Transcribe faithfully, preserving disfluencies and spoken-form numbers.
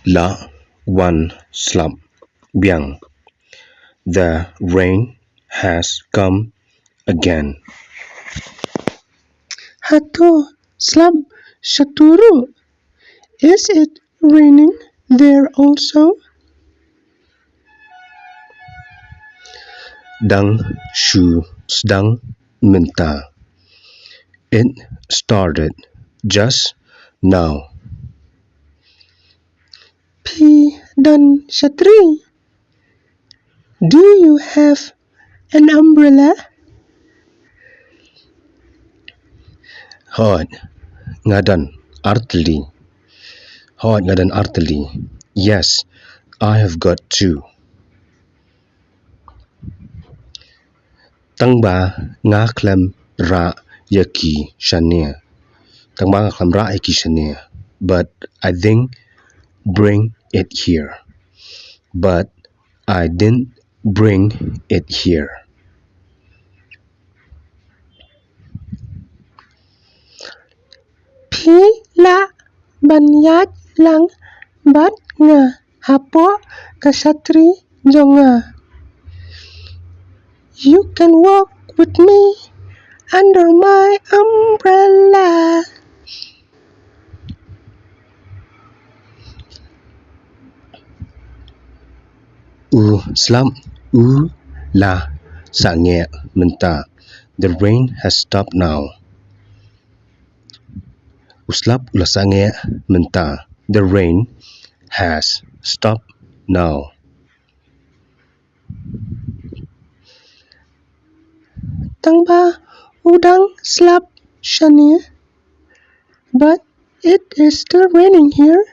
La wan slap biang. The rain has come again. Hato slap shatu ruh? Is it raining there also? Dang shu sdang mynta. It started just now. Phi don shatri? Do you have an umbrella? Hooid, nga don artylli. Hooid, nga don artylli. Yes, I have got two. Tang ba nga khlem rah ïa ki shane. Tang ba nga khlem rah ïa ki shane. But I didn't bring it here. But I didn't bring it here. Phi lah ban ïaid lang bad nga hapoh ka shatri jong nga. You can walk with me under my umbrella. U slap u la sangeh mynta. The rain has stopped now. U slap u la sangeh mynta. The rain has stopped now. Tang ba u dang slap shane. But it is still raining here.